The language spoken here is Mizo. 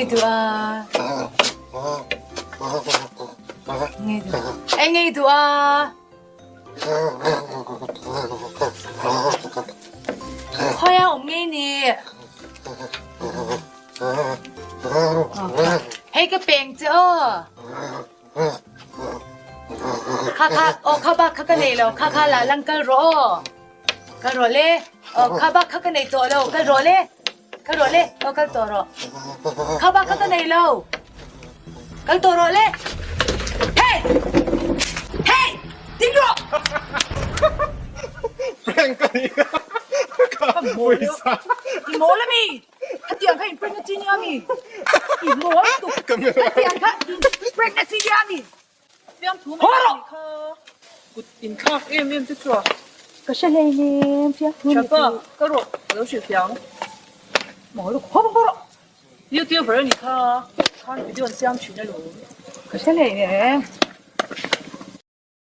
Ngei duh a. Ngei duh. Ei ngei duh a. Khawi a awm ngei ni. Hei ka peng che aw. Kha kha aw kha bak kha ka nei lo kha kha la lang kal rawh aw. Kal rawh le. Aw kha bak kha ka nei tawh lo kal rawh le. Kal rawh le aw kal tawh rawh. Kha bak kha ka nei lo. Kal tawh rawh le. Hey! Hey! Ding rawh! Prank ka ni a. Ka pawisa. I mawl a mi? Khatiang kha in prank na chi nia mi? I mawl tuk. Khatiang kha in prank na chi nia mi? Fiamthu mai a nih kha. Kut inthlak em em te chu a. Ka hre hlei nem fiamthu ni chu. Thianpa, ka rawh ka lo hrilh fiang. Mawl tuk haw bawk rawh. Youtuber a nih kha, khan video an siam thin alawm. Ka hre hlei nem.